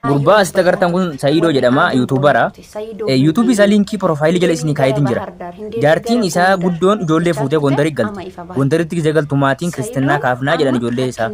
Gurbaa asitti agartan kun Sa'iidoo jedhama, YouTubera. YouTube isaa liinkii piroofaayilii jala isinii kaayetiin jira. Jaartiin isaa guddoon ijoollee fuutee Gondarii galti. Gondaritti gizee galtu maatiin kiristinnaa kaafnaa jedhan ijoollee isaa.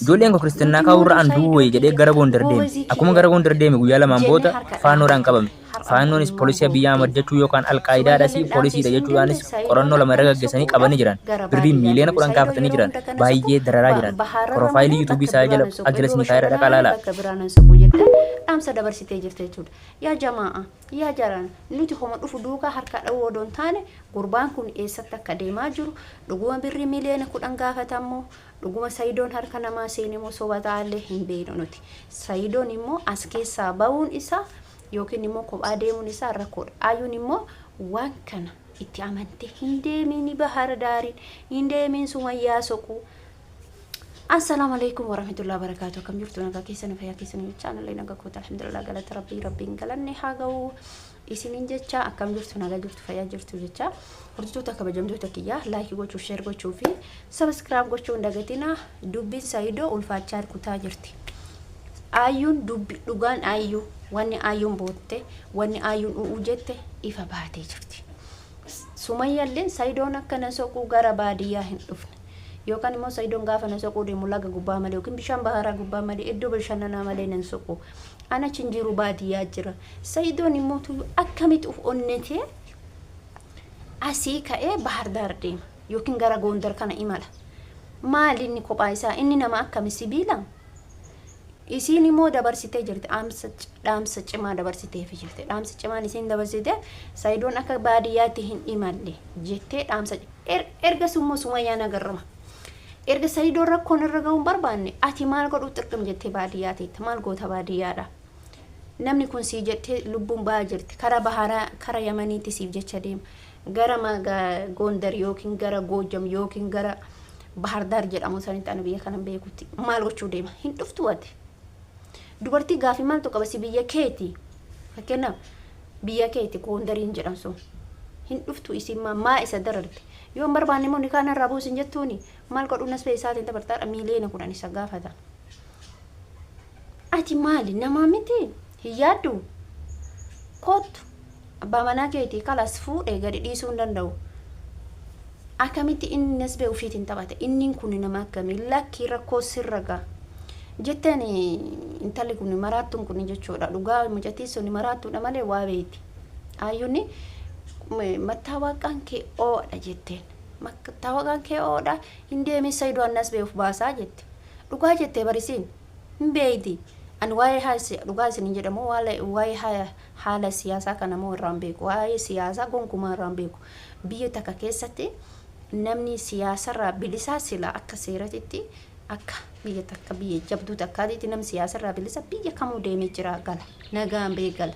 Ijoolleen koo kiristinnaa kaa'urra an du'uu wayya jedhee gara Gondar deeme. Akkuma gara Gondar deeme guyyaa lamaan booda faannoodhaan qabame. Faannoonis poolisii Abiyyi Ahmad jechuu yookaan Alqaayidaadhas poolisiidha jechuudhaanis qorannoo 2 irra gaggeessanii qabanii jiran. Birrii miiliyoona 10 gaafatanii jiran. Baay'ee dararaa jiran. Piroofaayilii YouTube isaa jala as jala isinii kaa'eera dhaqaa ilaalaa. Bakka biraa nan soqu jettee dhaamsa dabarsitee jirti jechuudha. Yaa jamaa'a, yaa jarana, nuti homa dhufu duukaa harka dha'uu odoo hin taane gurbaan kun eessatti akka deemaa jiru, dhuguma birrii miiliyoona 10 gaafatammoo, dhuguma Sayidoon harka namaa seenemoo soba ta'allee hin beeknu nuti. Sayidoon immoo as keessaa ba'uun isaa yookiin immoo kophaa deemuun isaa rakkoodha. Ayyuun immoo waan kana itti amantee hin deemiin bahar daariin hin deemiin sumayyaa soquu. Assalaamu alaikum warahmatullahi wabarakatuh. Akkam jirtu nagaa keessan fayyaa keessan jecha anallee nagaa koota alhamdulillah galata rabbii rabbiin galanne haa ga'u isiniin jecha akkam jirtu nagaa jirtu fayyaa jirtu jecha hordoftoota kabajamtoota kiyyaa laayikii gochuu sheer gochuu fi sabiskiraayib gochuu hin dagatina dubbiin Saayidoo ulfaachaa kutaa jirti. Aayyuun dubbi dhugaan aayyuu wanni aayyuun bootte wanni aayyuun u'uu jette ifa baatee jirti. Sumayyalleen Sayidoon akka na soquu gara baadiyyaa hin dhufne. Yookaan immoo Sayidoon gaafa na soquu deemu laga gubbaa malee yookiin bishaan baharaa gubbaa malee iddoo bashannanaa malee nan soqu. Ana achi hin jiru baadiyyaa jira. Sayidoon immoo tuyyuu akkamitti uf onnetee asii ka'ee Bahar Daar deema yookiin gara Goondar kana imala. Maali inni kophaa isaa inni nama akkami sibiila? Isiin immoo dabarsitee jirti. Dhaamsa dhaamsa cimaa dabarsiteefi jirti. Dhaamsi cimaan isiin dabarsite Sayidoon akka baadiyyaatti hin imalle jettee dhaamsa erga summoo Sumayyaan agarrama. Erga Sayidoon rakkoon irra ga'uu hin barbaanne ati maal godhuu xirqim jettee baadiyyaa teetta maal goota baadiyyaadha. Namni kun sii jettee lubbuun ba'aa jirti. Kara baharaa kara Yamaniitti siif jecha deema. Gara Gondar yookiin gara Goojam yookiin gara Bahardaar jedhamu sanitti ani biyya kanan beekutti maal gochuu deema? Hin dhuftu ati. Dubartii gaafii maaltu qaba si biyya keeti? Fakkeenyaaf biyya keeti Gondariin jedhan sun. Hin dhuftu isiin maa maa isa dararte? Yoo hin barbaanne immoo nikaa narraa buusi hin jettuuni maal godhuu nasbee isaatiin dabartaadha miiliyoona 10 isa gaafata. Ati maali namaa miti? Hin yaaddu? Koottu. Abbaa manaa keeti kalas fuudhe gadi dhiisuu hin danda'u. Akkamitti inni nasbee ufiitiin taphate? Inni kun nama akkamii? Lakkii rakkoo sirra ga'a. Jetteen intalli kun maraattuun kun jechuudha. Dhugaa mucattiin sun maraattuudha malee waa beekti. Ayyuun mattaawaqaan kee oodha jetteen. Mattaawaqaan kee oodha hin deemin Saidoo annas beekuuf baasaa jette. Dhugaa jettee barisiin hin beekti. Ani waa'ee dhugaa isin jedhamu waa'ee haala siyaasaa kana moo irraa hin beeku. Waa'ee siyaasaa gonkumaa irraa hin beeku. Biyya takka keessatti namni siyaasarraa bilisaa sila akka seeratitti akka biyya takka biyya jabduu takkaatitti namni siyaasarraa bilisa biyya kamuu deemee jira gala. Nagaan bee gala.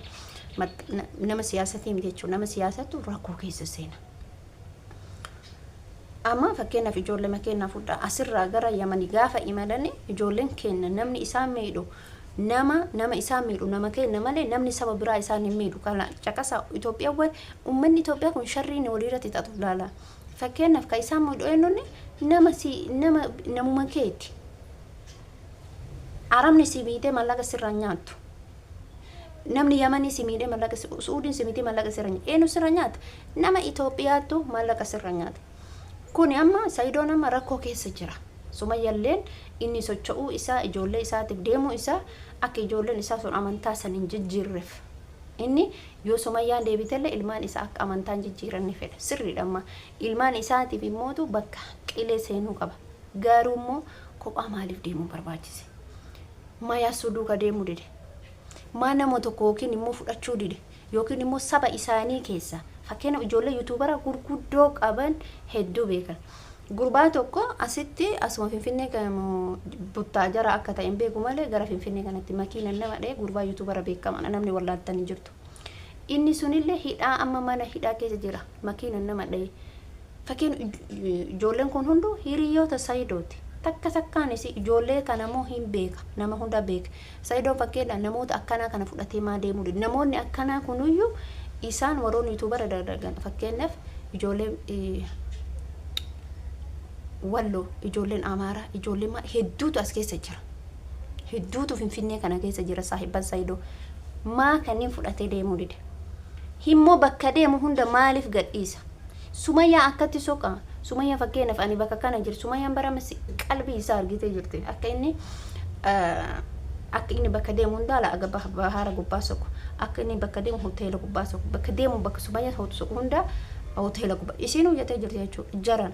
Nama siyaasatii miti jechuudha. Nama siyaasatu rakkoo keessa seena. Amma fakkeenyaaf ijoollee keenya fudhaa asirraa gara Yamanii gaafa imalanii ijoolleen keenya namni isaan miidhu nama nama isaan miidhu nama keenya malee namni saba biraa isaan hin miidhu. Kana caqasa Itoophiyaawwan uummanni Itoophiyaa kun sharriin waliirratti xaxu laala. Fakkeenyaaf kan isaan miidhu eenyuun nama si nama namuma keeti. Arabni si miidhee mallaqa sirraa nyaattu. Namni Yamanii si miidhee mallaqa Suudiin si miidhee mallaqa sirra nyaata. Eenyu sirra nyaata? Nama Itoophiyaattu mallaqa sirra nyaata. Kuni amma Sayidoon amma rakkoo keessa jira. Sumayyalleen inni socho'uu isaa ijoollee isaatiif deemuu isaa akka ijoolleen isaa sun amantaa san hin jijjiirreef. Inni yoo Sumayyaan deebitellee ilmaan isaa akka amantaa hin jijjiiranne fedha. Sirriidha amma. Ilmaan isaatiif immootu bakka qilee seenuu qaba. Garuu immoo kophaa maaliif deemuu barbaachise? Maa yaassuu duuka deemuu dide? Maa nama tokko yookiin immoo fudhachuu dide? Yookiin immoo saba isaanii keessa fakkeenyaaf ijoollee yuutuubara gurguddoo qaban hedduu beekan. Gurbaa tokko asitti asuma Finfinnee kan buttaa jara akka ta'e hin beeku malee gara Finfinnee kanatti makiina nama dha'e gurbaa yuutuubara beekamadha namni wallaaltan hin jirtu. Inni sunillee hidhaa amma mana hidhaa keessa jira makiina nama dha'e. Fakkeenya ijoolleen kun hunduu hiriyoota Sayidooti. Takka takkaanis ijoollee kana immoo hin beeka. Nama hunda beeka. Sayidoon fakkeenya namoota akkanaa kana fudhatee maa deemuu dide. Namoonni akkanaa kunuyyuu isaan warroonni yuutuubara dalagan fakkeenyaaf ijoolleen Walloo, ijoolleen Amaaraa, ijoolleen hedduutu as keessa jira. Hedduutu Finfinnee kana keessa jira saahibban Saidoo. Maa kanneen fudhatee deemuu dide? Himmoo bakka deemu hunda maaliif gadhiisa? Sumayyaa akkatti soqa. Sumayyaa fakkeenyaaf ani bakka kana jiru Sumayyaan bara qalbii isaa argitee jirti. Akka inni bakka deemu hundaa laga bahara gubbaa soqu. Akka inni bakka deemu hoteela gubbaa soqu. Bakka deemu bakka Sumayyaa soqu hunda hoteela gubbaa. Isiin hojjetee jirti jechuudha. Jaran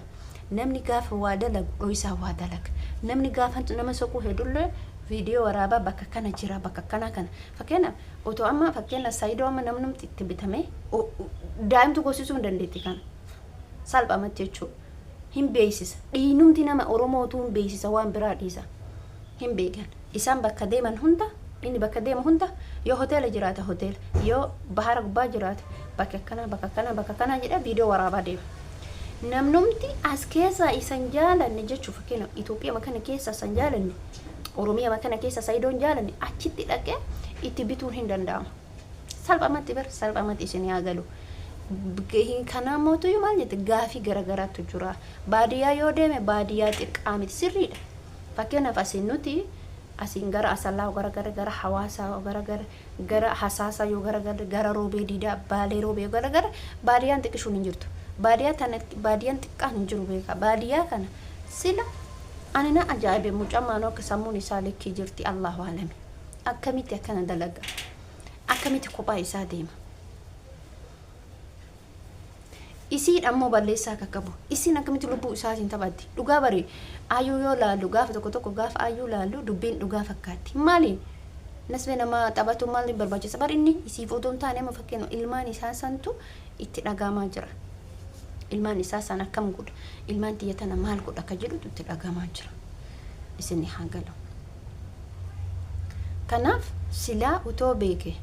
namni gaafa waa dalagu dho'isaa waa dalaga. Namni gaafa nama soquu hedullee viidiyoo waraabaa bakka kana jira, bakka kana kana. Fakkeenyaaf otoo amma fakkeenya Saayidoo amma namni itti bitame daa'imtu gorsisuu hin dandeetti kana. Salphamatti jechuudha. Hin beeksisa. Dhiinumti nama Oromootu hin beeksisa, waan biraa dhiisa. Hin beekan. Isaan bakka deeman hunda, inni bakka deemu hunda, yoo hoteela jiraata hoteela, yoo bahara gubbaa jiraata bakka akkanaa, bakka akkanaa, bakka akkanaa jedha viidiyoo waraabaa deema. Namnumti as keessaa isan jaalanne jechuun fakkeenya Itoophiyaa kana keessa isan jaalanne, Oromiyaa kana keessa Saayidoon jaalanne, achitti dhaqee itti bituun hin danda'amu. Salphamatti bar salphamatti isin haa galu. Kanaa mootuyyuu maal jette, gaafii garagaraatu jira. Baadiyyaa yoo deeme baadiyyaa xiqqaa miti, sirriidha. Fakkeenyaaf asiin nuti asiin gara Asallaa gara gara gara Hawaasaa gara gara gara Hasaasaa yoo gara gara gara Roobee Diidaa Baalee Roobee gara gara baadiyyaan xiqqishuun hin jirtu. Baadiyyaa tana baadiyyaan xiqqaan hin jiru, beeka. Baadiyyaa kana sila ani na ajaa'ibe, mucaan maanoo akka sammuun isaa likkii jirti, Allahu alami. Akkamitti akkana dalaga? Akkamitti kophaa isaa deema? Isiin ammoo balleessaa akka qabu. Isiin akkamitti lubbuu isaatiin taphatti? Dhugaa bari ayyuu yoo laallu, gaafa tokko tokko gaafa ayyuu laallu dubbiin dhugaa fakkaatti. Maali? Nasbee nama taphatu maali barbaachisa? Bari inni isiif otoo hin taane amma fakkeenya ilmaan isaa santu itti dhagahamaa jira. Ilmaan isaa san akkam godha? Ilmaan tiyya tana maal godha akka jedhutu itti dhagahamaa jira. Isin haa galu. Kanaaf silaa utoo beeke,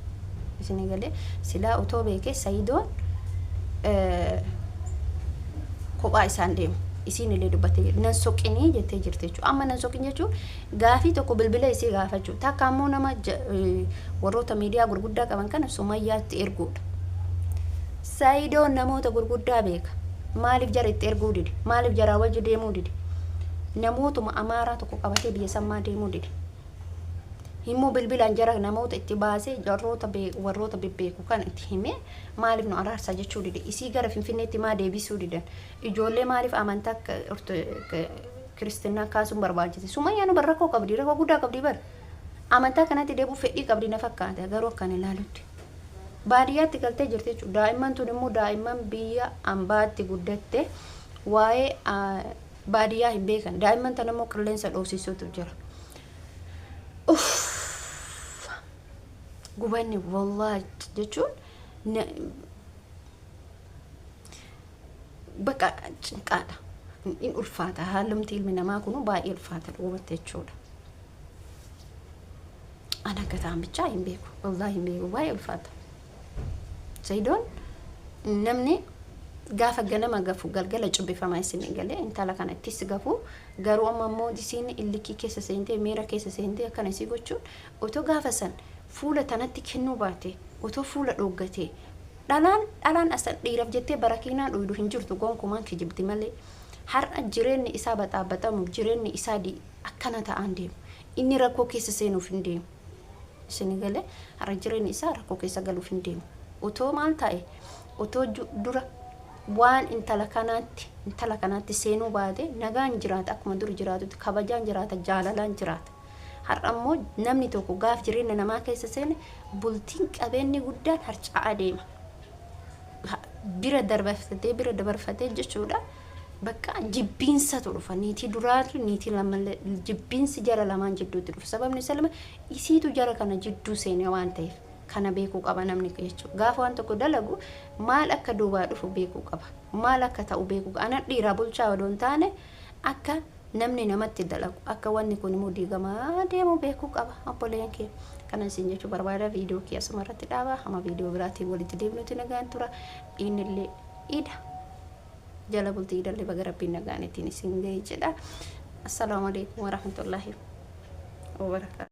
isin galee, silaa utoo beeke Sayidoon kophaa isaan deemu. Isiin illee dubbattee nan soqinii jettee jirti jechuudha. Amma nan soqin jechuun gaafii tokko bilbila isii gaafachuu. Takka ammoo nama warroota miidiyaa gurguddaa qaban kana Sumayyaatti erguudha. Sayidoon namoota gurguddaa beeka. Maaliif jara itti erguu dide? Maaliif jaraa wajji deemuu dide? Namootuma Amaaraa tokko qabatee biyya sammaa deemuu dide. Himmoo bilbilaan jara namoota itti baasee jarroota warroota bebbeeku kan itti himee maaliif nu araarsaa jechuu dide? Isii gara Finfinneetti maa deebisuu didan? Ijoollee maaliif amantaa kiristinnaa kaasuun barbaachise? Sumayyaan bar rakkoo qabdi, rakkoo guddaa qabdi bar. Amantaa kanatti deebi'uu fedhii qabdi na fakkaata garuu akkan ilaalutti. Baadiyyaatti galtee jirti jechuudha. Daa'imman tun immoo daa'imman biyya ambaatti guddatte, waa'ee baadiyyaa hin beekan. Daa'imman tana immoo qilleensa dhoofsisuutu jira. Uff! Gubanni wallaahi jechuun bakka cinqaadha. In ulfaata. Haalumti ilmi namaa kun baay'ee ulfaata dhugumatti jechuudha. Ana akka ta'an bichaa hin beeku. Wallaahi hin beeku. Baay'ee ulfaata. Sayidoon namni gaafa ganama gafu galgala cubbifama, isin galee, intala kana ittis gafu garuu amma immoo isiin illikii keessa seentee, miira keessa seentee akkana isii gochuun, otoo gaafa san fuula tanatti kennuu baate, otoo fuula dhooggatee, dhalaan dhalaan asan dhiiraaf jettee barakiinaa dhuydu hin jirtu gonkumaan, kijibdi malee. Har'a jireenyi isaa baxaabaxamu, jireenyi isaa akkana ta'aan deemu, inni rakkoo keessa seenuuf hin deemu, isin galee, har'a jireenyi isaa rakkoo keessa galuuf hin deemu. Otoo maal ta'e, otoo dura waan intala kanaatti seenuu baate nagaan jiraata, akkuma dur jiraatutti kabajaan jiraata, jaalalaan jiraata. Har'a immoo namni tokko gaaf jireenya namaa keessa seene bultiin qabeenyi guddaan harca'aa deema. Bira darbafatee bira dabarfatee jechuudha. Bakka jibbiinsatu dhufa. Niitii duraatu niitii lamallee jibbiinsi jara lamaan jidduutti dhufa. Sababni isaa lama isiitu jara kana jidduu seene waan ta'eef. Kana beekuu qaba namni jechuudha. Gaafa waan tokko dalagu maal akka duubaa dhufu beekuu qaba. Maal akka ta'u beekuu qaba. Ana dhiiraa bulchaa odoo hin taane akka namni namatti dalagu, akka wanni kun immoo diigamaa deemu beekuu qaba obboleen kee. Kana isin jechuu barbaada. Viidiyoo kee asuma irratti dhaaba. Hamma viidiyoo biraatiin walitti deebinutti nagaan tura. Innillee ida. Jala bultii idallee baga Rabbiin nagaan ittiin isin ga'e jedha. Assalaamu alaikum warahmatullaahi wabarakaatu.